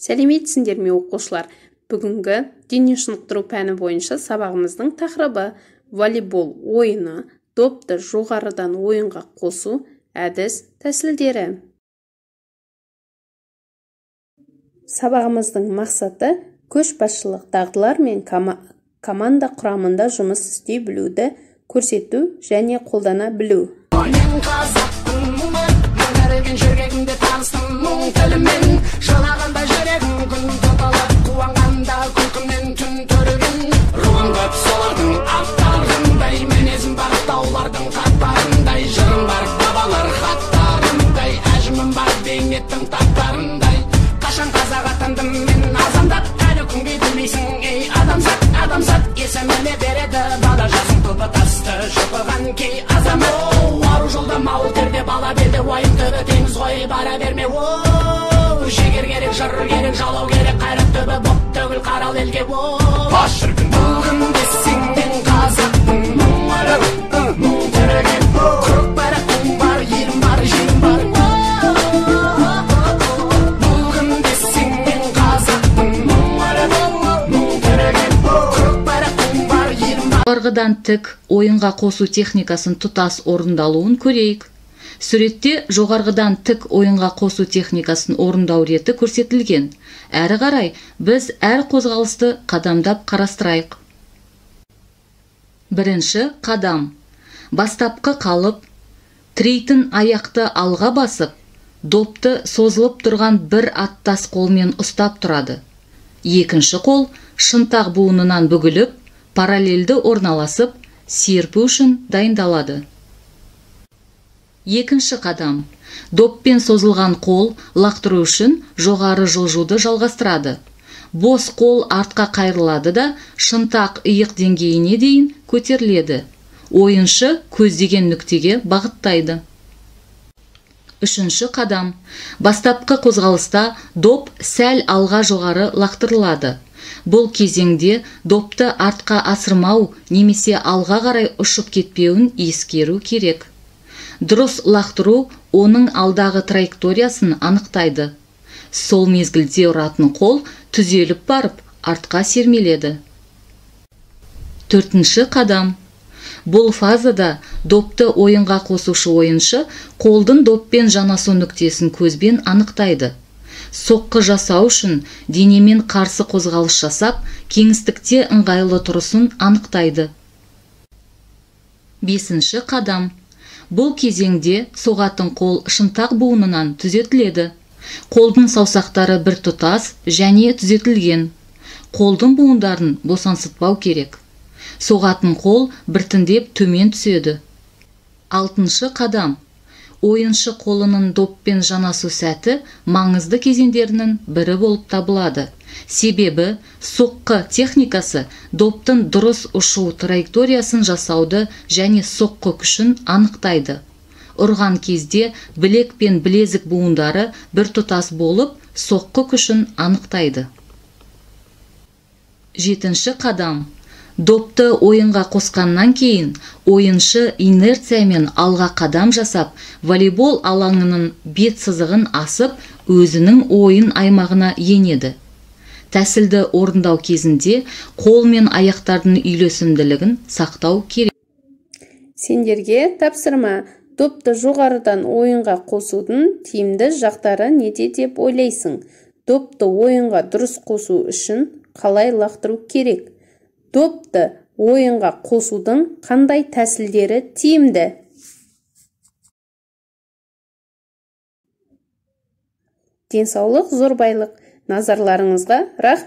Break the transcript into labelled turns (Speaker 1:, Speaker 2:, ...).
Speaker 1: Сәлеметсіңдер ме, оқушылар? Бүгінгі дене шынықтыру пәні бойынша сабағымыздың тақырыбы волейбол ойыны, допты жоғарыдан ойынға қосу әдіс тәсілдері. Сабағымыздың мақсаты көшбасшылық дағдылар мен команда құрамында жұмыс істей білуді көрсету және қолдана білу.
Speaker 2: Мен қазақпын, мың тәрелген жөргегімде таныстым мұң тілімен, жылағанда жүрегім күн тұтылып, қуанғанда күлкімнен түн төрілген. Руым көп солардың аттарындай, мінезім бар таулардың қатпарындай, жырым бар бабалар хаттарындай, әжімім бар бейнеттің таптарындай. Қашан қазақ атандым мен азандап, әлі күнге білмейсің, ей адамзат, адамзат есіміме береді бала жасың тобы тасты шұқыған кей азамат. Ару жолда мал терде бала белде уайым түбі теңіз ғой бара берме. Оу, жігер керек, жыр керек, жалау керек, қайрат түбі боп түгіл қарал елге. Оу,
Speaker 3: Бас шіркін.
Speaker 2: Бұл кім десең мен қазақпын, мың өлең, мың тіреген, қырық барақ туым бар, елім бар, жерім бар. Бұл кім десең мен қазақпын, мың өлең, мың тіреген, қырық барақ туым бар, елім бар.
Speaker 4: Жоғарғыдан тік ойынға қосу техникасын тұтас орындалуын көрейік. Суретте жоғарғыдан тік ойынға қосу техникасын орындау реті көрсетілген. Әрі қарай біз әр қозғалысты қадамдап қарастырайық. Бірінші қадам. Бастапқы қалып, тірейтін аяқты алға басып, допты созылып тұрған бір аттас қолмен ұстап тұрады. Екінші қол шынтақ буынынан бүгіліп, параллельді орналасып, серпу үшін дайындалады. Екінші қадам. Доппен созылған қол лақтыру үшін жоғары жылжуды жалғастырады. Бос қол артқа қайырылады да, шынтақ иық деңгейіне дейін көтеріледі. Ойыншы көздеген нүктеге бағыттайды. Үшінші қадам. Бастапқы қозғалыста доп сәл алға жоғары лақтырылады. Бұл кезеңде допты артқа асырмау немесе алға қарай ұшып кетпеуін ескеру керек. Дұрыс лақтыру оның алдағы траекториясын анықтайды. Сол мезгілде ұратын қол түзеліп барып, артқа сермеледі. Төртінші қадам. Бұл фазада допты ойынға қосушы ойыншы қолдың доппен жанасу нүктесін көзбен анықтайды. Соққы жасау үшін денемен қарсы қозғалыс жасап, кеңістікте ыңғайлы тұрысын анықтайды. Бесінші қадам. Бұл кезеңде соғатын қол шынтақ буынынан түзетіледі. Қолдың саусақтары бір тұтас және түзетілген. Қолдың буындарын босаңсытпау керек. Соғатын қол біртіндеп төмен түседі. Алтыншы қадам. Ойыншы қолының доппен жанасу сәті маңызды кезеңдерінің бірі болып табылады. Себебі соққы техникасы доптың дұрыс ұшу траекториясын жасауды және соққы күшін анықтайды. Ұрған кезде білек пен білезік буындары біртұтас болып, соққы күшін анықтайды. Жетінші қадам. Допты ойынға қосқаннан кейін ойыншы инерциямен алға қадам жасап, волейбол алаңының бет сызығын асып, өзінің ойын аймағына енеді. Тәсілді орындау кезінде қол мен аяқтардың үйлесімділігін сақтау керек.
Speaker 1: Сендерге тапсырма. Допты жоғарыдан ойынға қосудың тиімді жақтары неде деп ойлайсың? Допты ойынға дұрыс қосу үшін қалай лақтыру керек? Допты ойынға қосудың қандай тәсілдері тиімді? Денсаулық зор байлық. Назарларыңызға рахмет.